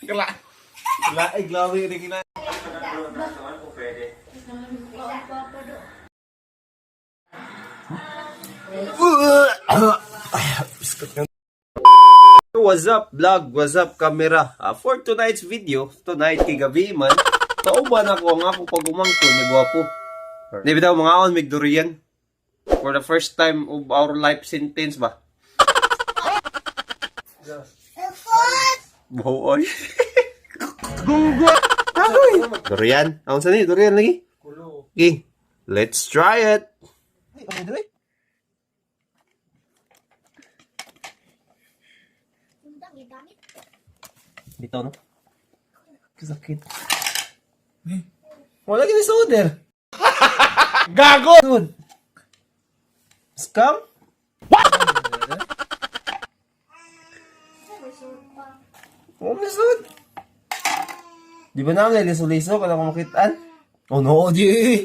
Kala. Laig lawi rin ina. What's up vlog? What's up camera? For tonight's video, tonight kay gabi man, kauban ako ang akong pagumangkon ni gwapo. Di bitaw mga on mig durian. For the first time of our life sentence ba? Buoy. Gunggo. Agoy. Durian. Ang sani durian lagi? Okay. Let's try it. Ay, okay, dali. Dito, no? Kasakit. Wala kini sa order. Gago! Dude. Scam? What? Wala sud. Di ba namin liso-liso kung ako makitaan? Oh no, di.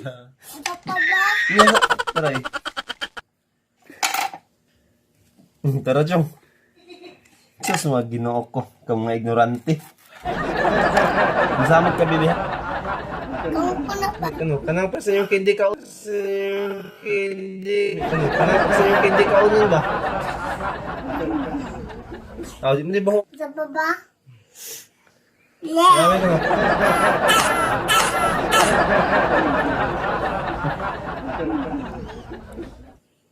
Tara eh. Tara, Chong. Sus, mga ginoo ko. Kang mga ignorante. Masamit ka, bibi, ha? Ano, kanang pa sa inyong candy ka? Sa inyong candy. Ano, kanang pa sa inyong candy ka unon ba? Ah, di mo di ba ko? Sa baba? Yeah. Marami ka ba?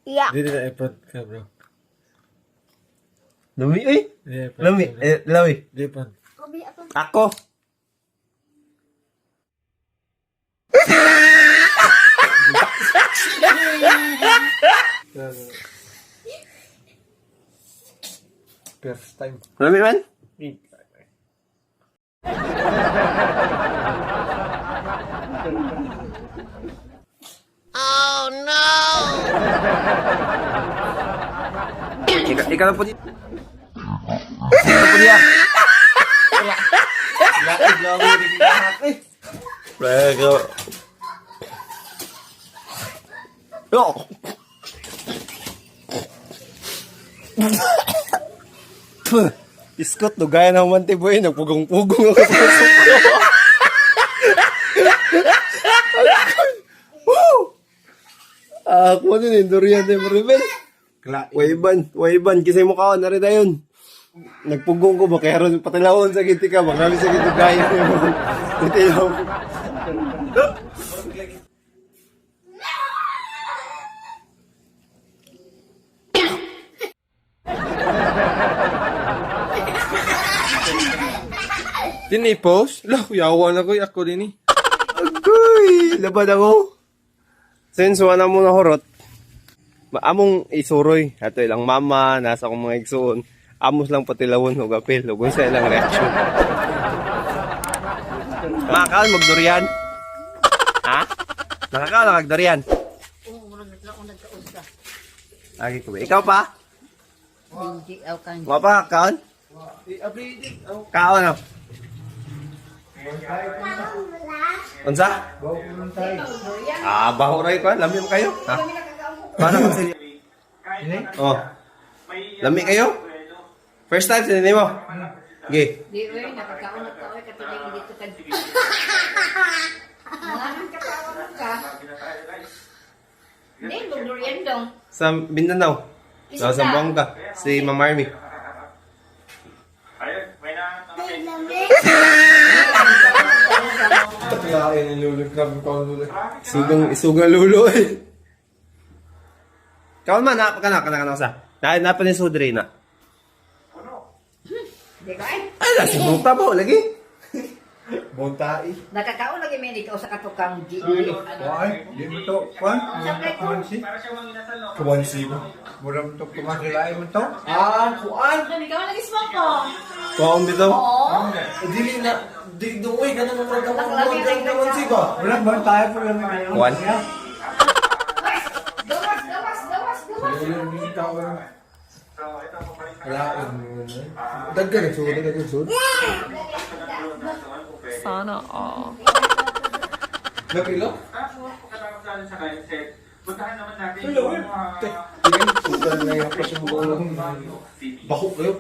Yeah. Dili na ipad ka, bro. Lami, uy! Di ipad. Lami, eh, lami. Di ipad. Ako! First time. Lami man? Oh no! Ikaw lang po dito. Ikaw po niya. Laig lami rin lahat eh. Prego. Oh. Iskot, no, gaya ng Monte Boy, nagpugong-pugong ako sa suko. Woo! Ah, kuha din yung durian ni Maribel. Waiban, waiban, kisay mo kaon, nari dayon. Nagpugong ko ba, kaya ron patilawon sa giti ka, baka kami sa giti gaya ni mo. Patilaw. Dini post? Lah, yawa na ko ako din eh. Agoy! Laban ako. Since wala mo na horot, among isuroy. Ato ilang mama, nasa akong mga igsuon. Amos lang patilawon og apil. Ug unsa ilang reaction. Makakaon magdurian. Ha? Nakakaon na kag durian. Oo, murag naglaon nagkaon ka. Agi ko ba? Ikaw pa? Hindi aw kan. Wa pa kaon? Kaon oh. Unsa? Ah, baho ra ko. Lami mo kayo. Ha? Para kung sila. Oh. Lami kayo? First time sinini mo? Okay. Di oy nakakaon na ka oy katulad dito ka. Mga kakaon ka. Hindi, durian dong. Sa Mindanao. Sa Zamboanga. Si Ma'am Army. Taklain ni Lulu, grabe ko ang Lulu. Sugang, isugang lulo eh. Kaon man, na, kana, kana, kana, sa. Na, napa ni Sudre na. Di ko ay. Ay, nasi buta mo, lagi. Bontai. Nakakaon lagi may ikaw sa katukang di. Why? Di mo to, kwan? Kawansi? Kawansi ba? Mura mo to, kumasilain mo to? Ah, kuan! Ikaw lagi smoke ko. Kaon bitaw. Oo. Dili na, di duwi ka na naman kawansi ba? Mura ba tayo po lang ngayon? Kwan? Gawas, gawas, gawas, gawas. Lulu, hindi ka ako. Wala, daggan, sud, daggan, sud. Sana all. Napilo? Puntahan naman natin Hello, yung Tingin, sudan na yung haplas yung buong Bako kayo.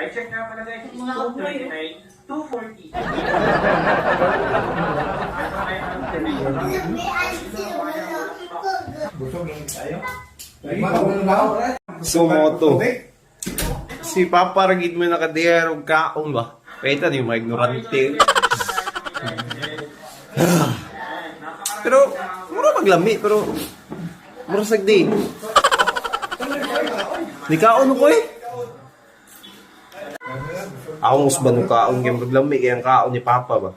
Time check na pala, guys, it's 2:39, 2:40. Busog lang tayo. So mo to. Si Papa ragid mo nakadiyar og kaon ba? Pwede ni mga ignorante. Pero mura maglami pero mura sagdi. Ni kaon ko eh. Ako mas ba nung kaon kay maglami kay ang kaon ni Papa ba?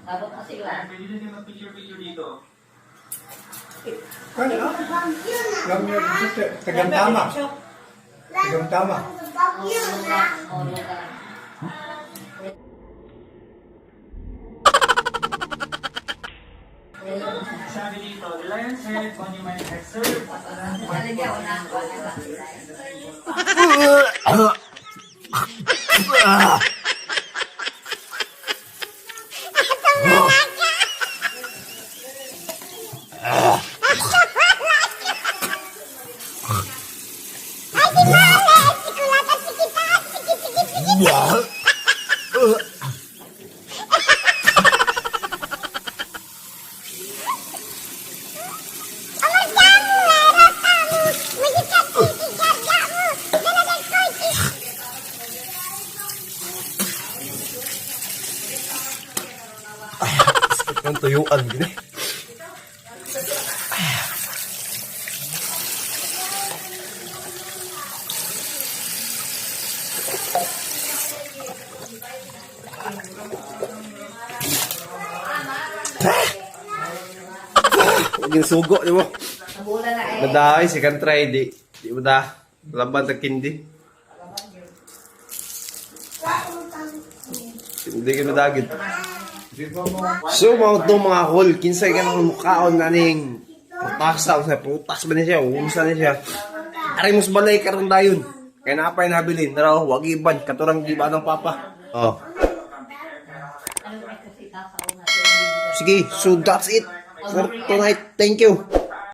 Abot na sila. Pwede din kayo mag-picture-picture dito. Kwan ah. Lam niyo Tagantama. Tagantama. Oh, lugar. Sabi dito, the Lion's Head Monument has served as a landmark Talaga, wala. Wala. Ang tuyuan gini. Huwag sugo, di mo. Nabula na eh. Madahay, second try, di. Di mo da. Laban ta kindi. Hindi ka madagid. So, mga to mga hol, kinsay ka nang mukhaon na ning putasa, sa putas ba ni siya, unsa ni siya. Aray mos balay karon dayon. Kay napay nabilin, tara oh, wag iban, katurang giba ng papa. Oh. Ano kasi tasaw natin. Sige, so that's it for tonight. Thank you.